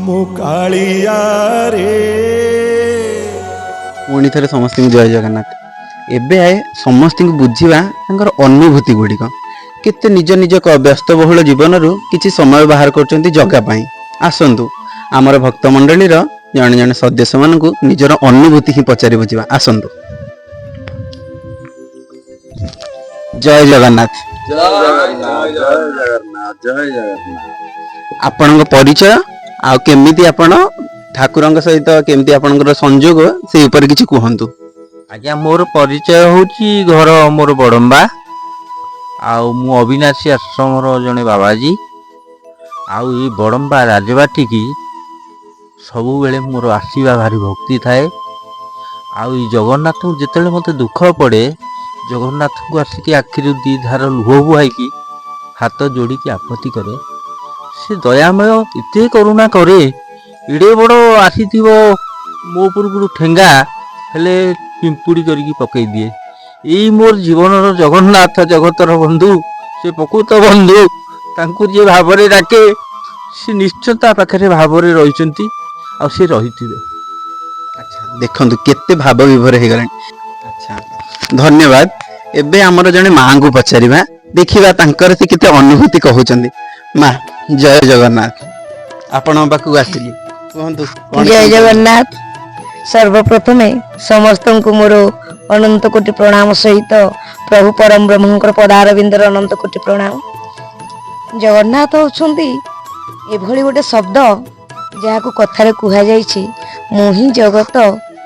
ମୁଁ କାଳିଆରେ। ପୁଣି ଥରେ ସମସ୍ତଙ୍କୁ ଜୟ ଜଗନ୍ନାଥ। ଏବେ ସମସ୍ତଙ୍କୁ ବୁଝିବା ତାଙ୍କର ଅନୁଭୂତି ଗୁଡ଼ିକ, କେତେ ନିଜ ନିଜ ବ୍ୟସ୍ତବହୁଳ ଜୀବନରୁ କିଛି ସମୟ ବାହାର କରୁଛନ୍ତି ଜଗା ପାଇଁ। ଆସନ୍ତୁ, ଆମର ଭକ୍ତମଣ୍ଡଳୀର ଜଣେ ଜଣେ ସଦସ୍ୟମାନଙ୍କୁ ନିଜର ଅନୁଭୂତି ହିଁ ପଚାରି ବୁଝିବା। ଆସନ୍ତୁ। ଜୟ ଜଗନ୍ନାଥ। ଜୟ ଜଗନ୍ନାଥ, ଜୟ ଜଗନ୍ନାଥ। ଆପଣଙ୍କ ପରିଚୟ ଆଉ କେମିତି ଆପଣ ଠାକୁରଙ୍କ ସହିତ କେମିତି ଆପଣଙ୍କର ସଂଯୋଗ, ସେଇ ଉପରେ କିଛି କୁହନ୍ତୁ। ଆଜ୍ଞା, ମୋର ପରିଚୟ ହେଉଛି ଘର ମୋର ବଡ଼ମ୍ବା, ଆଉ ମୁଁ ଅବିନାଶୀ ଆଶ୍ରମର ଜଣେ ବାବାଜୀ। ଆଉ ଏଇ ବଡ଼ମ୍ବା ରାଜବାଟିକି ସବୁବେଳେ ମୋର ଆସିବା ଭାରି ଭକ୍ତି ଥାଏ। ଆଉ ଏଇ ଜଗନ୍ନାଥଙ୍କୁ ଯେତେବେଳେ ମୋତେ ଦୁଃଖ ପଡ଼େ, ଜଗନ୍ନାଥଙ୍କୁ ଆସିକି ଆଖିରୁ ଦି ଧାର ଲୁହ ବୁହାଇକି ହାତ ଯୋଡ଼ିକି ଆପତ୍ତି କରେ। ସେ ଦୟାମୟ, ଏତେ କରୁଣା କରେ, ଏଡ଼େ ବଡ଼ ଆସିଥିବ ମୋ ଉପରକୁ ଠେଙ୍ଗା, ହେଲେ ପିମ୍ପୁଡ଼ି କରିକି ପକେଇ ଦିଏ। ଏଇ ମୋର ଜୀବନର ଜଗନ୍ନାଥ, ଜଗତର ବନ୍ଧୁ, ସେ ପ୍ରକୃତ ବନ୍ଧୁ। ତାଙ୍କୁ ଯିଏ ଭାବରେ ଡାକେ, ସେ ନିଶ୍ଚୟ ତା ପାଖରେ ଭାବରେ ରହିଛନ୍ତି ଆଉ ସେ ରହିଥିବେ। ଆଚ୍ଛା, ଦେଖନ୍ତୁ କେତେ ଭାବ ବିଭୋର ହେଇଗଲାଣି। ଆଚ୍ଛା, ଧନ୍ୟବାଦ। ଏବେ ଆମର ଜଣେ ମାଙ୍କୁ ପଚାରିବା, ଦେଖିବା ତାଙ୍କର ସେ କେତେ ଅନୁଭୂତି କହୁଛନ୍ତି। ମା, ଜୟ ଜଗନ୍ନାଥ। ଆପଣଙ୍କ ପାଖକୁ ଆସିଲି, କୁହନ୍ତୁ କଣ ଜୟ କେମିତି? ଜଗନ୍ନାଥ। ସର୍ବପ୍ରଥମେ ସମସ୍ତଙ୍କୁ ମୋର ଅନନ୍ତ କୋଟି ପ୍ରଣାମ ସହିତ ପ୍ରଭୁ ପରମ ବ୍ରହ୍ମଙ୍କର ପଦାରବିନ୍ଦର ଅନନ୍ତ କୋଟି ପ୍ରଣାମ। ଜଗନ୍ନାଥ ହେଉଛନ୍ତି ଏଭଳି ଗୋଟେ ଶବ୍ଦ ଯାହାକୁ କଥାରେ କୁହାଯାଇଛି, ମୁଁ ହିଁ ଜଗତ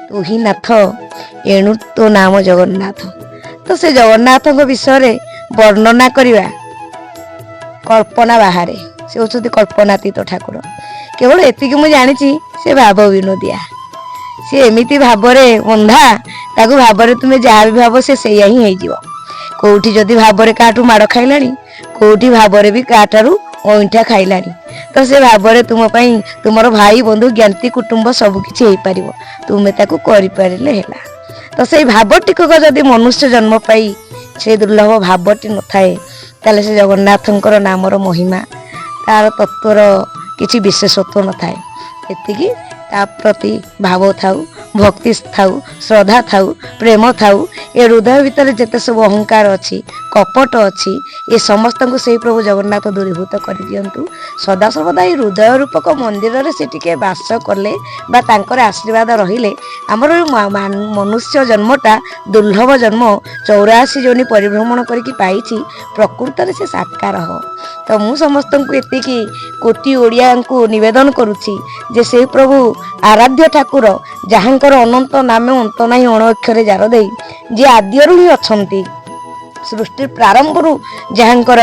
ତୁ ହିଁ ନାଥ, ଏଣୁ ତୋ ନାମ ଜଗନ୍ନାଥ। ତ ସେ ଜଗନ୍ନାଥଙ୍କ ବିଷୟରେ ବର୍ଣ୍ଣନା କରିବା କଳ୍ପନା ବାହାରେ। ସେ ହେଉଛନ୍ତି କଳ୍ପନାତୀତ ଠାକୁର। କେବଳ ଏତିକି ମୁଁ ଜାଣିଛି, ସେ ଭାବ ବିନୋଦିଆ। ସେ ଏମିତି ଭାବରେ ବନ୍ଧା, ତାକୁ ଭାବରେ ତୁମେ ଯାହା ବି ଭାବ, ସେ ସେଇଆ ହିଁ ହେଇଯିବ। କୋଉଠି ଯଦି ଭାବରେ କାହାଠୁ ମାଡ଼ ଖାଇଲାଣି, କୋଉଠି ଭାବରେ ବି କାହାଠାରୁ ଅଇଁଠା ଖାଇଲାଣି। ତ ସେ ଭାବରେ ତୁମ ପାଇଁ ତୁମର ଭାଇ, ବନ୍ଧୁ, ଜ୍ଞାତି, କୁଟୁମ୍ବ ସବୁ କିଛି ହେଇପାରିବ, ତୁମେ ତାକୁ କରିପାରିଲେ ହେଲା। ତ ସେଇ ଭାବ ଟିକକ ଯଦି ମନୁଷ୍ୟ ଜନ୍ମ ପାଇ ସେ ଦୁର୍ଲଭ ଭାବଟି ନଥାଏ, ତାହେଲେ ସେ ଜଗନ୍ନାଥଙ୍କର ନାମର ମହିମା, ତାର ତତ୍ତ୍ୱର କିଛି ବିଶେଷତ୍ୱ ନଥାଏ। ଏତିକି, ତା ପ୍ରତି ଭାବ ଥାଉ, ଭକ୍ତି ଥାଉ, ଶ୍ରଦ୍ଧା ଥାଉ, ପ୍ରେମ ଥାଉ। ଏ ହୃଦୟ ଭିତରେ ଯେତେ ସବୁ ଅହଙ୍କାର ଅଛି, କପଟ ଅଛି, ଏ ସମସ୍ତଙ୍କୁ ସେଇ ପ୍ରଭୁ ଜଗନ୍ନାଥ ଦୂରୀଭୂତ କରିଦିଅନ୍ତୁ। ସଦାସର୍ବଦା ଏଇ ହୃଦୟ ରୂପକ ମନ୍ଦିରରେ ସେ ଟିକେ ବାସ କଲେ ବା ତାଙ୍କର ଆଶୀର୍ବାଦ ରହିଲେ ଆମର ଏ ମନୁଷ୍ୟ ଜନ୍ମଟା ଦୁର୍ଲଭ ଜନ୍ମ, 84 ଯୋନି ପରିଭ୍ରମଣ କରିକି ପାଇଛି, ପ୍ରକୃତରେ ସେ ସାକାର ହେବ। ତ ମୁଁ ସମସ୍ତଙ୍କୁ ଏତିକି କୋଟି ଓଡ଼ିଆଙ୍କୁ ନିବେଦନ କରୁଛି ଯେ ସେଇ ପ୍ରଭୁ ଆରାଧ୍ୟ ଠାକୁର, ଯାହାଙ୍କର ଅନନ୍ତ ନାମେ ଅନ୍ତ ନାହିଁ, ଅଣ ଅକ୍ଷରେ ଯାର ଦେଇ, ଯିଏ ଆଦ୍ୟରୁ ହିଁ ଅଛନ୍ତି, ସୃଷ୍ଟି ପ୍ରାରମ୍ଭରୁ ଯାହାଙ୍କର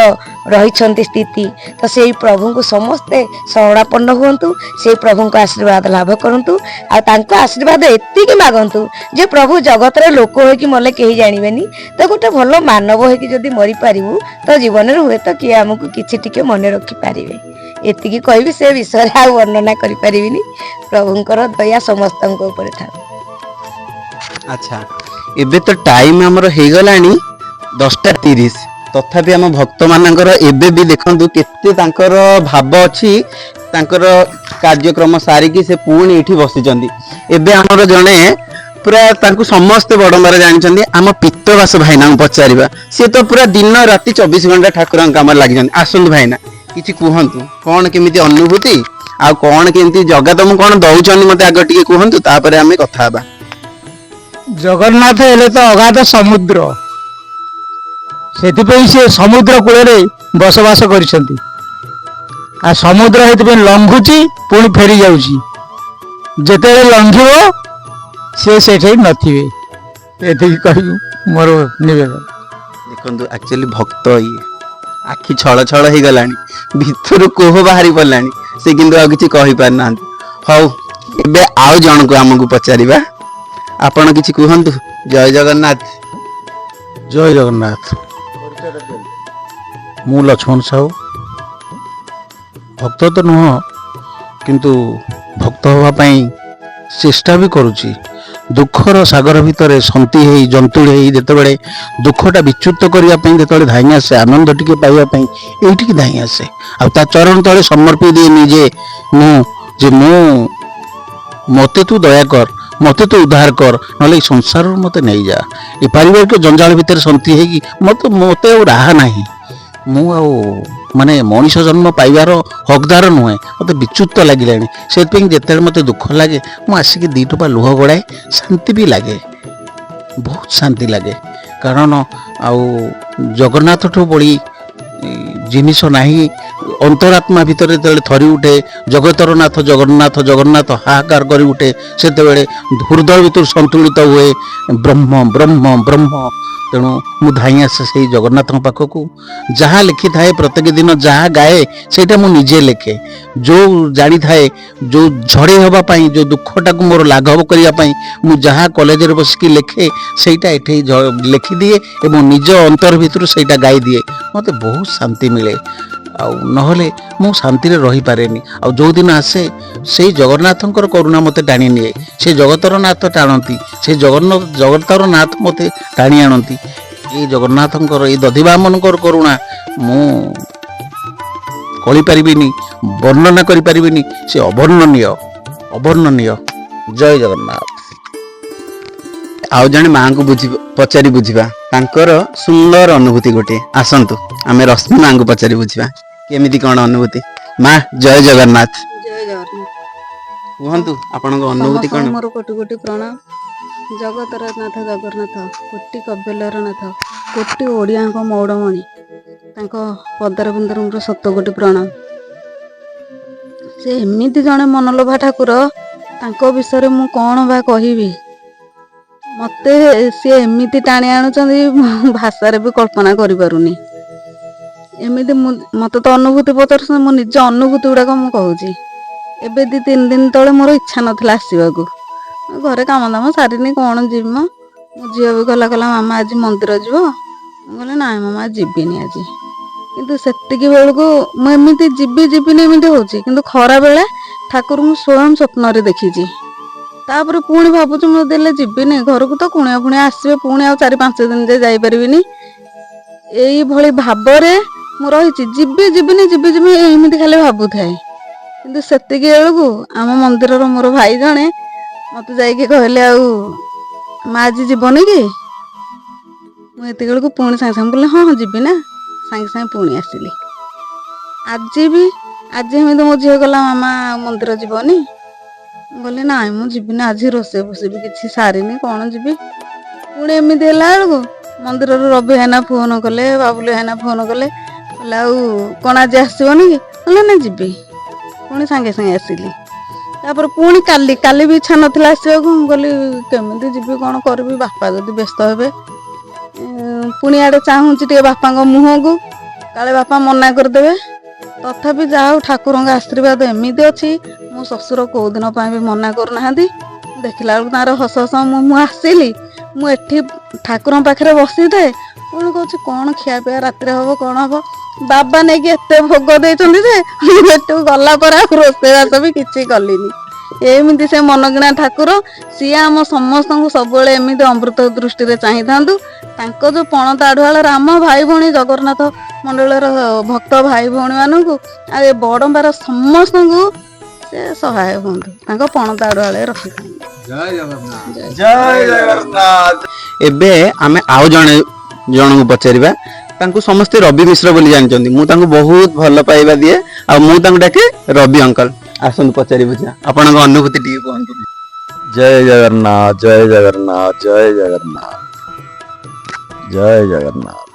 ରହିଛନ୍ତି ସ୍ଥିତି, ତ ସେଇ ପ୍ରଭୁଙ୍କୁ ସମସ୍ତେ ଶରଣାପନ୍ନ ହୁଅନ୍ତୁ, ସେଇ ପ୍ରଭୁଙ୍କ ଆଶୀର୍ବାଦ ଲାଭ କରନ୍ତୁ। ଆଉ ତାଙ୍କ ଆଶୀର୍ବାଦ ଏତିକି ମାଗନ୍ତୁ ଯେ ପ୍ରଭୁ, ଜଗତରେ ଲୋକ ହେଇକି ମଲେ କେହି ଜାଣିବେନି, ତ ଗୋଟେ ଭଲ ମାନବ ହେଇକି ଯଦି ମରିପାରିବୁ, ତ ଜୀବନରେ ହୁଏତ କିଏ ଆମକୁ କିଛି ଟିକେ ମନେ ରଖିପାରିବେ। ଏତିକି କହିବି, ସେ ବିଷୟରେ ଆଉ ବର୍ଣ୍ଣନା କରିପାରିବିନି। ପ୍ରଭୁଙ୍କର ଦୟା ସମସ୍ତଙ୍କ ଉପରେ ଥାଉ। ଆଚ୍ଛା, ଏବେ ତ ଟାଇମ ଆମର ହେଇଗଲାଣି 10:30। ତଥାପି ଆମ ଭକ୍ତମାନଙ୍କର ଏବେ ବି ଦେଖନ୍ତୁ କେତେ ତାଙ୍କର ଭାବ ଅଛି। ତାଙ୍କର କାର୍ଯ୍ୟକ୍ରମ ସାରିକି ସେ ପୁଣି ଏଇଠି ବସିଛନ୍ତି। ଏବେ ଆମର ଜଣେ ପୁରା ତାଙ୍କୁ ସମସ୍ତେ ବଡମ୍ବାରେ ଜାଣିଛନ୍ତି, ଆମ ପିତ୍ତବାସ ଭାଇନାଙ୍କୁ ପଚାରିବା। ସିଏ ତ ପୁରା ଦିନ ରାତି 24 ଘଣ୍ଟା ଠାକୁରଙ୍କ କାମରେ ଲାଗିଛନ୍ତି। ଆସନ୍ତୁ ଭାଇନା, କିଛି କୁହନ୍ତୁ, କଣ କେମିତି ଅନୁଭୂତି ଆଉ କଣ କେମିତି ଜଗା ତମକୁ କଣ ଦଉଛନ୍ତି, ମତେ ଆଗ ଟିକେ କୁହନ୍ତୁ, ତାପରେ ଆମେ କଥା ହେବା। ଜଗନ୍ନାଥ ହେଲେ ତ ଅଗାଧ ସମୁଦ୍ର। ସେଥିପାଇଁ ସେ ସମୁଦ୍ର କୂଳରେ ବସବାସ କରିଛନ୍ତି। ଆଉ ସମୁଦ୍ର ସେଥିପାଇଁ ଲଙ୍ଘୁଛି, ପୁଣି ଫେରି ଯାଉଛି। ଯେତେବେଳେ ଲଙ୍ଘିବ, ସେ ସେଠି ନଥିବେ। ଏତିକି କହିବି ମୋର ନିବେଦନ। ଦେଖନ୍ତୁ, ଆକ୍ଚୁଆଲି ଭକ୍ତ ଇଏ, ଆଖି ଛଳ ଛଳ ହେଇଗଲାଣି, ଭିତରୁ କୋହ ବାହାରି ପଡିଲାଣି, ସେ କିନ୍ତୁ ଆଉ କିଛି କହିପାରୁନାହାନ୍ତି। ହଉ, ଏବେ ଆଉ ଜଣକୁ ଆମକୁ ପଚାରିବା। ଆପଣ କିଛି କୁହନ୍ତୁ। ଜୟ ଜଗନ୍ନାଥ। ଜୟ ଜଗନ୍ନାଥ। ମୁଁ ଲକ୍ଷ୍ମଣ ସାହୁ। ଭକ୍ତ ତ ନୁହଁ, କିନ୍ତୁ ଭକ୍ତ ହେବା ପାଇଁ ଚେଷ୍ଟା ବି କରୁଛି। ଦୁଃଖର ସାଗର ଭିତରେ ସନ୍ତି ହେଇ, ଜନ୍ତୁଳି ହେଇ, ଯେତେବେଳେ ଦୁଃଖଟା ବିଚ୍ୟୁତ କରିବା ପାଇଁ ଯେତେବେଳେ ଧାଇଁ ଆସେ, ଆନନ୍ଦ ଟିକେ ପାଇବା ପାଇଁ ଏଇଠିକି ଧାଇଁ ଆସେ ଆଉ ତା ଚରଣ ତଳେ ସମର୍ପି ଦିଏ ନିଜେ। ମୁଁ ଯେ ମୁଁ ମୋତେ ତୁ ଦୟା କର, ମୋତେ ତୁ ଉଦ୍ଧାର କର, ନହେଲେ ଏଇ ସଂସାରରୁ ମୋତେ ନେଇଯା। ଏ ପାରିବାରିକ ଜଞ୍ଜାଳ ଭିତରେ ସନ୍ତି ହେଇକି ମୋତେ ଆଉ ରାହା ନାହିଁ। ମୁଁ ଆଉ ମାନେ ମଣିଷ ଜନ୍ମ ପାଇବାର ହକଦାର ନୁହେଁ, ମୋତେ ବିଚ୍ୟୁତ ଲାଗିଲାଣି। ସେଥିପାଇଁ ଯେତେବେଳେ ମୋତେ ଦୁଃଖ ଲାଗେ, ମୁଁ ଆସିକି ଦୁଇ ଟୋପା ଲୁହ ଗଡ଼ାଏ, ଶାନ୍ତି ବି ଲାଗେ, ବହୁତ ଶାନ୍ତି ଲାଗେ। କାରଣ ଆଉ ଜଗନ୍ନାଥଠୁ ବଳି ଜିନିଷ ନାହିଁ। ଅନ୍ତରାତ୍ମା ଭିତରେ ଯେତେବେଳେ ଥରି ଉଠେ ଜଗତର ନାଥ ଜଗନ୍ନାଥ ଜଗନ୍ନାଥ ହାହାକାର କରି ଉଠେ, ସେତେବେଳେ ହୃଦୟ ଭିତରୁ ସନ୍ତୁଳିତ ହୁଏ ବ୍ରହ୍ମ ବ୍ରହ୍ମ ବ୍ରହ୍ମ। ତେଣୁ ମୁଁ ଧାଇଁ ଆସେ ସେଇ ଜଗନ୍ନାଥଙ୍କ ପାଖକୁ। ଯାହା ଲେଖିଥାଏ ପ୍ରତ୍ୟେକ ଦିନ, ଯାହା ଗାଏ, ସେଇଟା ମୁଁ ନିଜେ ଲେଖେ। ଯେଉଁ ଜାଣିଥାଏ, ଯେଉଁ ଝଡ଼େଇ ହେବା ପାଇଁ, ଯେଉଁ ଦୁଃଖଟାକୁ ମୋର ଲାଘବ କରିବା ପାଇଁ ମୁଁ ଯାହା କଲେଜରେ ବସିକି ଲେଖେ, ସେଇଟା ଏଠି ଲେଖିଦିଏ ଏବଂ ନିଜ ଅନ୍ତର ଭିତରୁ ସେଇଟା ଗାଇଦିଏ। ମୋତେ ବହୁତ ଶାନ୍ତି ମିଳେ, ଆଉ ନହେଲେ ମୁଁ ଶାନ୍ତିରେ ରହିପାରେନି। ଆଉ ଯେଉଁଦିନ ଆସେ, ସେଇ ଜଗନ୍ନାଥଙ୍କର କରୁଣା ମୋତେ ଟାଣି ନିଏ। ସେ ଜଗତର ନାଥ ଟାଣନ୍ତି, ସେ ଜଗନ୍ନାଥ ଜଗତର ନାଥ ମୋତେ ଟାଣି ଆଣନ୍ତି। ଏଇ ଜଗନ୍ନାଥଙ୍କର, ଏଇ ଦଧିବାମନଙ୍କର କରୁଣା ମୁଁ କହିପାରିବିନି, ବର୍ଣ୍ଣନା କରିପାରିବିନି। ସେ ଅବର୍ଣ୍ଣନୀୟ, ଅବର୍ଣ୍ଣନୀୟ। ଜୟ ଜଗନ୍ନାଥ। ଆଉ ଜଣେ ମାଙ୍କୁ ବୁଝି ପଚାରି ବୁଝିବା ତାଙ୍କର ସୁନ୍ଦର ଅନୁଭୂତି ଗୋଟିଏ। ଆସନ୍ତୁ, ଆମେ ରଶ୍ମି ମାଙ୍କୁ ପଚାରି ବୁଝିବା କେମିତି କଣ ଅନୁଭୂତି। ମା, ଜୟ ଜଗନ୍ନାଥ। ଜୟ ଜଗନ୍ନାଥ। କୁହନ୍ତୁ, ଆପଣଙ୍କ ଅନୁଭୂତି କଣ? ସମସ୍ତଙ୍କୁ ମୋର କୋଟି କୋଟି ପ୍ରଣାମ। ଜଗତର ନାଥ ଜଗନ୍ନାଥ, କୋଟି କବିଲର ନାଥ, କୋଟି ଓଡ଼ିଆଙ୍କ ମଉଡ଼ମଣି, ତାଙ୍କ ପଦାରବିନ୍ଦରେ ମୋର ଶତ କୋଟି ପ୍ରଣାମ। ସେ ଏମିତି ଜଣେ ମନଲୋଭା ଠାକୁର, ତାଙ୍କ ବିଷୟରେ ମୁଁ କ'ଣ ବା କହିବି? ମତେ ସିଏ ଏମିତି ଟାଣି ଆଣୁଛନ୍ତି, ମୁଁ ଭାଷାରେ ବି କଳ୍ପନା କରିପାରୁନି। ଏମିତି ମୁଁ ମତେ ତ ଅନୁଭୂତି ପଚାରୁଛନ୍ତି, ମୋ ନିଜ ଅନୁଭୂତି ଗୁଡ଼ାକ ମୁଁ କହୁଛି। ଏବେ 2-3 ଦିନ ତଳେ ମୋର ଇଚ୍ଛା ନଥିଲା ଆସିବାକୁ। ଘରେ କାମ ଦାମ ସାରିନି, କ'ଣ ଯିବି ମ? ମୋ ଝିଅ ବି କହିଲା, "ମାମା, ଆଜି ମନ୍ଦିର ଯିବ?" ମୁଁ କହିଲି, "ନାଇଁ ମାମା, ଯିବିନି ଆଜି।" କିନ୍ତୁ ସେତିକି ବେଳକୁ ମୁଁ ଏମିତି ଯିବି ଯିବିନି ଏମିତି ହଉଛି, କିନ୍ତୁ ଖରା ବେଳେ ଠାକୁରଙ୍କୁ ସ୍ୱୟଂ ସ୍ୱପ୍ନରେ ଦେଖିଛି। ତାପରେ ପୁଣି ଭାବୁଛି, ମୁଁ ଦେଲେ ଯିବିନି, ଘରକୁ ତ କୁଣିଆ ଫୁଣିଆ ଆସିବେ, ପୁଣି ଆଉ 4-5 ଦିନ ଯାଏ ଯାଇପାରିବିନି। ଏଇଭଳି ଭାବରେ ମୁଁ ରହିଛି, ଯିବି ଯିବିନି, ଯିବି ଯିବି ଏମିତି ଖାଲି ଭାବୁଥାଏ। କିନ୍ତୁ ସେତିକି ବେଳକୁ ଆମ ମନ୍ଦିରର ମୋର ଭାଇ ଜଣେ ମତେ ଯାଇକି କହିଲେ, "ଆଉ ମା, ଆଜି ଯିବନି କି?" ମୁଁ ଏତିକି ବେଳକୁ ପୁଣି ସାଙ୍ଗେ ସାଙ୍ଗେ କହିଲି, "ହଁ ହଁ, ଯିବି ନା।" ସାଙ୍ଗେ ସାଙ୍ଗେ ପୁଣି ଆସିଲି। ଆଜି ବି, ଆଜି ଏମିତି ମୋ ଝିଅ କହିଲା, "ମାମା, ମନ୍ଦିର ଯିବନି?" ମୁଁ କହିଲି, "ନାଇଁ, ମୁଁ ଯିବିନି ଆଜି, ରୋଷେଇ ଫୋଷେଇ ବି କିଛି ସାରିନି, କ'ଣ ଯିବି?" ପୁଣି ଏମିତି ହେଲା ବେଳକୁ ମନ୍ଦିରରୁ ରବି ଭାଇନା ଫୋନ କଲେ, ବାବୁଲି ଭାଇନା ଫୋନ କଲେ, କହିଲେ, "ଆଉ କ'ଣ ଆଜି ଆସିବନି କି?" କହିଲେ, "ନା, ଯିବି।" ପୁଣି ସାଙ୍ଗେ ସାଙ୍ଗେ ଆସିଲି। ତାପରେ ପୁଣି କାଲି, କାଲି ବି ଇଚ୍ଛା ନଥିଲା ଆସିବାକୁ। ମୁଁ କହିଲି, କେମିତି ଯିବି, କ'ଣ କରିବି, ବାପା ଯଦି ବ୍ୟସ୍ତ ହେବେ? ପୁଣି ଆଡ଼େ ଚାହୁଁଛି ଟିକେ ବାପାଙ୍କ ମୁହଁକୁ, କାଳେ ବାପା ମନା କରିଦେବେ। ତଥାପି ଯାହା ହଉ, ଠାକୁରଙ୍କ ଆଶୀର୍ବାଦ ଏମିତି ଅଛି, ମୋ ଶ୍ୱଶୁର କୋଉ ଦିନ ପାଇଁ ବି ମନା କରୁନାହାନ୍ତି। ଦେଖିଲା ବେଳକୁ ତାଙ୍କର ହସ ହସ। ମୁଁ ଆସିଲି, ମୁଁ ଏଠି ଠାକୁରଙ୍କ ପାଖରେ ବସିଥାଏ, ପୁଣି କହୁଛି, କ'ଣ ଖିଆ ପିଆ ରାତିରେ ହବ, କ'ଣ ହବ? ବାବା ନେଇକି ଏତେ ଭୋଗ ଦେଇଛନ୍ତି ଯେ ମୁଁ ଏଠୁ ଗଲା ପରେ ଆଉ ରୋଷେଇବାସ ବି କିଛି କଲିନି। ଏମିତି ସେ ମନକିଣା ଠାକୁର, ସିଏ ଆମ ସମସ୍ତଙ୍କୁ ସବୁବେଳେ ଏମିତି ଅମୃତ ଦୃଷ୍ଟିରେ ଚାହିଁଥାନ୍ତୁ। ତାଙ୍କ ଯୋଉ ପଣତ ଆଢୁଆଳରେ ଆମ ଭାଇ ଭଉଣୀ, ଜଗନ୍ନାଥ ମଣ୍ଡଳୀର ଭକ୍ତ ଭାଇ ଭଉଣୀ ମାନଙ୍କୁ ଆଉ ଏ ବଡମ୍ବାର ସମସ୍ତଙ୍କୁ ସେ ସହାୟ ହୁଅନ୍ତୁ, ତାଙ୍କ ପଣତ ଆଢୁଆଳରେ ରଖିଥାନ୍ତୁ। ଜୟ ଜଗନ୍ନାଥ, ଜୟ ଜଗନ୍ନାଥ। ଏବେ ଆମେ ଆଉ ଜଣଙ୍କୁ ପଚାରିବା। ତାଙ୍କୁ ସମସ୍ତେ ରବି ମିଶ୍ର ବୋଲି ଜାଣିଛନ୍ତି। ମୁଁ ତାଙ୍କୁ ବହୁତ ଭଲ ପାଇବା ଦିଏ ଆଉ ମୁଁ ତାଙ୍କୁ ଡାକେ ରବି ଅଙ୍କଲ। ଆସନ୍ତୁ, ପଚାରି ବୁଝିବା। ଆପଣଙ୍କ ଅନୁଭୂତି ଟିକେ କୁହନ୍ତୁ। ଜୟ ଜଗନ୍ନାଥ, ଜୟ ଜଗନ୍ନାଥ, ଜୟ ଜଗନ୍ନାଥ, ଜୟ ଜଗନ୍ନାଥ।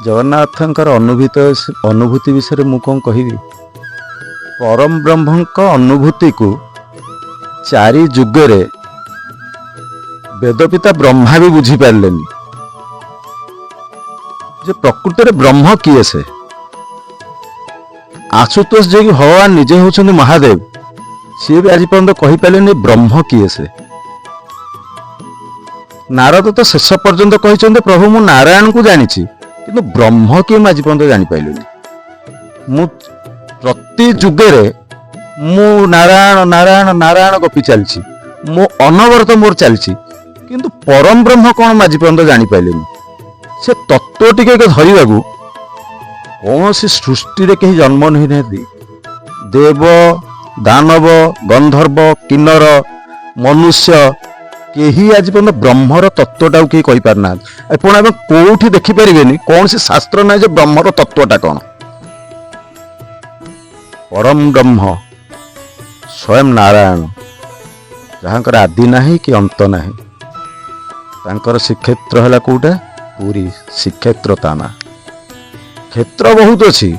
ଜଗନ୍ନାଥଙ୍କର ଅନୁଭୂତି ବିଷୟରେ ମୁଁ କ'ଣ କହିବି? ପରମ ବ୍ରହ୍ମଙ୍କ ଅନୁଭୂତିକୁ ଚାରି ଯୁଗରେ ବେଦପିତା ବ୍ରହ୍ମା ବି ବୁଝିପାରିଲେନି ଯେ ପ୍ରକୃତରେ ବ୍ରହ୍ମ କିଏ ସେ। ଆଶୁତୋଷ ଯିଏକି ଭଗବାନ ନିଜେ ହେଉଛନ୍ତି ମହାଦେବ, ସିଏ ବି ଆଜି ପର୍ଯ୍ୟନ୍ତ କହିପାରିଲେନି ବ୍ରହ୍ମ କିଏ ସେ। ନାରଦ ତ ଶେଷ ପର୍ଯ୍ୟନ୍ତ କହିଛନ୍ତି, "ପ୍ରଭୁ, ମୁଁ ନାରାୟଣଙ୍କୁ ଜାଣିଛି, କିନ୍ତୁ ବ୍ରହ୍ମ କିଏ ମୁଁ ଆଜି ପର୍ଯ୍ୟନ୍ତ ଜାଣିପାରିଲିନି। ମୁଁ ପ୍ରତି ଯୁଗରେ ମୁଁ ନାରାୟଣ ନାରାୟଣ ନାରାୟଣ ଗପି ଚାଲିଛି, ମୋ ଅନବରତ ମୋର ଚାଲିଛି, କିନ୍ତୁ ପରମ ବ୍ରହ୍ମ କ'ଣ ମୁଁ ଆଜି ପର୍ଯ୍ୟନ୍ତ ଜାଣିପାରିଲିନି।" ସେ ତତ୍ତ୍ୱ ଟିକେ ଧରିବାକୁ କୌଣସି ସୃଷ୍ଟିରେ କେହି ଜନ୍ମ ନେଇନାହାନ୍ତି। ଦେବ, ଦାନବ, ଗନ୍ଧର୍ବ, କିନ୍ନର, ମନୁଷ୍ୟ କେହି ଆଜି ପର୍ଯ୍ୟନ୍ତ ବ୍ରହ୍ମର ତତ୍ତ୍ୱଟାକୁ କେହି କହିପାରୁନାହାନ୍ତି। ଆପଣ ଆମେ କୋଉଠି ଦେଖିପାରିବେନି, କୌଣସି ଶାସ୍ତ୍ର ନାହିଁ ଯେ ବ୍ରହ୍ମର ତତ୍ତ୍ୱଟା କ'ଣ। ପରମ ବ୍ରହ୍ମ ସ୍ୱୟଂ ନାରାୟଣ, ଯାହାଙ୍କର ଆଦି ନାହିଁ କି ଅନ୍ତ ନାହିଁ, ତାଙ୍କର ଶ୍ରୀକ୍ଷେତ୍ର ହେଲା କୋଉଟା? ପୁରୀ ଶ୍ରୀକ୍ଷେତ୍ର ତା ନା। କ୍ଷେତ୍ର ବହୁତ ଅଛି,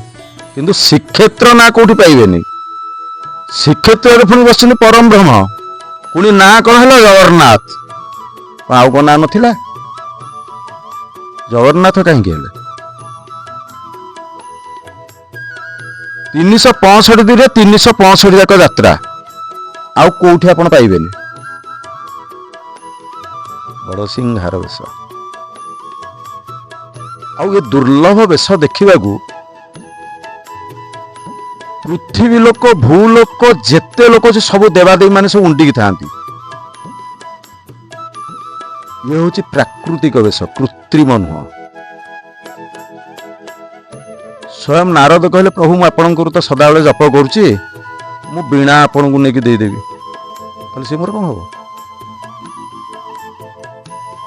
କିନ୍ତୁ ଶ୍ରୀକ୍ଷେତ୍ର ନାଁ କୋଉଠି ପାଇବେନି। ଶ୍ରୀକ୍ଷେତ୍ରରେ ପୁଣି ବସିଛନ୍ତି ପରମ ବ୍ରହ୍ମ, ପୁଣି ନାଁ କଣ ହେଲା? ଜଗନ୍ନାଥ। ଆଉ କଣ ନାଁ ନଥିଲା? ଜଗନ୍ନାଥ କାହିଁକି ହେଲେ? 365 ଦିନରେ 365 ଯାକ ଯାତ୍ରା ଆଉ କୋଉଠି ଆପଣ ପାଇବେନି। ବଡ଼ସିଂହାର ବେଶ, ଆଉ ଏ ଦୁର୍ଲଭ ବେଶ ଦେଖିବାକୁ ପୃଥିବୀ ଲୋକ, ଭୂଲୋକ, ଯେତେ ଲୋକ ଅଛି ସବୁ ଦେବାଦେବୀ ମାନେ ସବୁ ଉଣ୍ଡିକି ଥାଆନ୍ତି। ଇଏ ହଉଛି ପ୍ରାକୃତିକ ବେଶ, କୃତ୍ରିମ ନୁହଁ। ସ୍ୱୟଂ ନାରଦ କହିଲେ, ପ୍ରଭୁ ମୁଁ ଆପଣଙ୍କର ତ ସଦାବେଳେ ଜପ କରୁଛି, ମୁଁ ବୀଣା ଆପଣଙ୍କୁ ନେଇକି ଦେଇଦେବି। କହିଲେ ସେ ମୋର କଣ ହବ?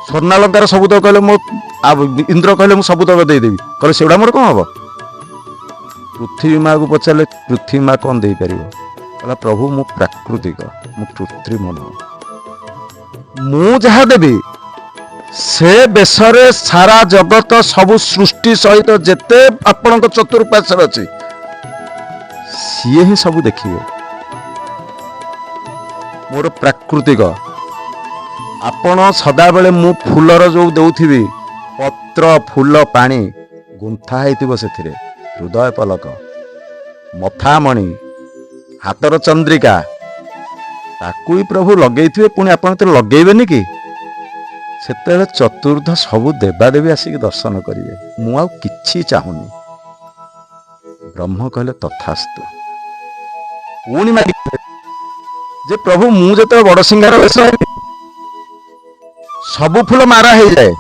ସ୍ୱର୍ଣ୍ଣାଳଙ୍କାର ସବୁତକ କହିଲେ ମୋ, ଇନ୍ଦ୍ର କହିଲେ ମୁଁ ସବୁତକ ଦେଇଦେବି। କହିଲେ ସେଗୁଡ଼ା ମୋର କଣ ହବ? ପୃଥିବୀ ମାକୁ ପଚାରିଲେ, ପୃଥିବୀ ମା କଣ ଦେଇପାରିବ? କହିଲା ପ୍ରଭୁ ମୁଁ ପ୍ରାକୃତିକ, ମୁଁ କୃତ୍ରିମ ନୁହଁ। ମୁଁ ଯାହା ଦେବି ସେ ବେଶରେ ସାରା ଜଗତ ସବୁ ସୃଷ୍ଟି ସହିତ ଯେତେ ଆପଣଙ୍କ ଚତୁର୍ପାର୍ଶ୍ୱରେ ଅଛି ସିଏ ହିଁ ସବୁ ଦେଖିବେ। ମୋର ପ୍ରାକୃତିକ। ଆପଣ ସଦାବେଳେ ମୁଁ ଫୁଲର ଯୋଉ ଦେଉଥିବି ପତ୍ର, ଫୁଲ, ପାଣି ଗୁନ୍ଥା ହେଇଥିବ, ସେଥିରେ ହୃଦୟ ପଲକ, ମଥାମଣି, ହାତର ଚନ୍ଦ୍ରିକା, ତାକୁ ହିଁ ପ୍ରଭୁ ଲଗେଇଥିବେ। ପୁଣି ଆପଣ ତ ଲଗେଇବେନି କି? ସେତେବେଳେ ଚତୁର୍ଦ୍ଧ ସବୁ ଦେବାଦେବୀ ଆସିକି ଦର୍ଶନ କରିବେ। ମୁଁ ଆଉ କିଛି ଚାହୁଁନି। ବ୍ରହ୍ମ କହିଲେ ତଥାସ୍ତୁ। ପୁଣି ମାଗିଲେ ଯେ ପ୍ରଭୁ ମୁଁ ଯେତେବେଳେ ବଡ ସିଂହାର ବେଶ ହେବି ସବୁ ଫୁଲ ମାରା ହେଇଯାଏ,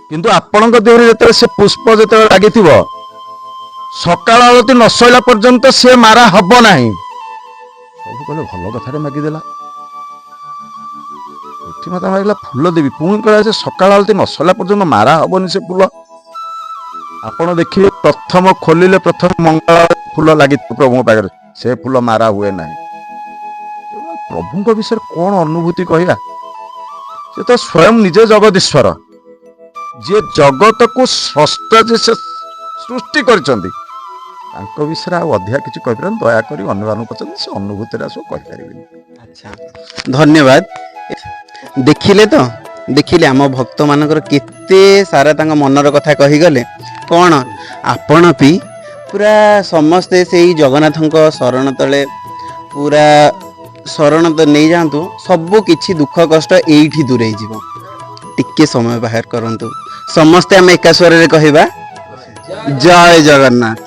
କିନ୍ତୁ ଆପଣଙ୍କ ଦେହରେ ଯେତେବେଳେ ସେ ପୁଷ୍ପ ଯେତେବେଳେ ଲାଗିଥିବ ସକାଳ ଆଳତି ନ ସରିଲା ପର୍ଯ୍ୟନ୍ତ ସେ ମାରା ହବ ନାହିଁ। ପ୍ରଭୁ କହିଲେ ଭଲ କଥାରେ ମାଗିଦେଲା। ପୃଥ୍ୱୀ ମାତା ମାଗିଲା ଫୁଲ ଦେବି, ପୁଣି କହିଲା ସେ ସକାଳ ଆଳତି ନ ସରିଲା ପର୍ଯ୍ୟନ୍ତ ମାରା ହବନି ସେ ଫୁଲ। ଆପଣ ଦେଖିବେ ପ୍ରଥମ ଖୋଲିଲେ ପ୍ରଥମ ମଙ୍ଗଳ ଫୁଲ ଲାଗିଥିବ ପ୍ରଭୁଙ୍କ ପାଖରେ, ସେ ଫୁଲ ମାରା ହୁଏ ନାହିଁ। ପ୍ରଭୁଙ୍କ ବିଷୟରେ କଣ ଅନୁଭୂତି କହିବା? ସେ ତ ସ୍ୱୟଂ ନିଜେ ଜଗଦୀଶ୍ୱର, ଯିଏ ଜଗତକୁ ସ୍ରଷ୍ଟା, ଯିଏ ସେ ସୃଷ୍ଟି କରିଛନ୍ତି, ତାଙ୍କ ବିଷୟରେ ଆଉ ଅଧିକା କିଛି କହିପାରିବେନି। ଦୟାକରି ଅନ୍ୟମାନଙ୍କୁ ପଚାରନ୍ତୁ, ସେ ଅନୁଭୂତିଟା ସବୁ କହିପାରିବେନି। ଆଚ୍ଛା, ଧନ୍ୟବାଦ। ଦେଖିଲେ ତ, ଦେଖିଲେ ଆମ ଭକ୍ତମାନଙ୍କର କେତେ ସାରା ତାଙ୍କ ମନର କଥା କହିଗଲେ। କ'ଣ ଆପଣ ବି ପୁରା ସମସ୍ତେ ସେଇ ଜଗନ୍ନାଥଙ୍କ ଶରଣ ତଳେ ପୁରା ଶରଣ ତ ନେଇଯାଆନ୍ତୁ, ସବୁ କିଛି ଦୁଃଖ କଷ୍ଟ ଏଇଠି ଦୂରେଇ ଯିବ। ଟିକେ ସମୟ ବାହାର କରନ୍ତୁ, ସମସ୍ତେ ଆମେ ଏକା ସ୍ୱରରେ କହିବା ଜୟ ଜଗନ୍ନାଥ।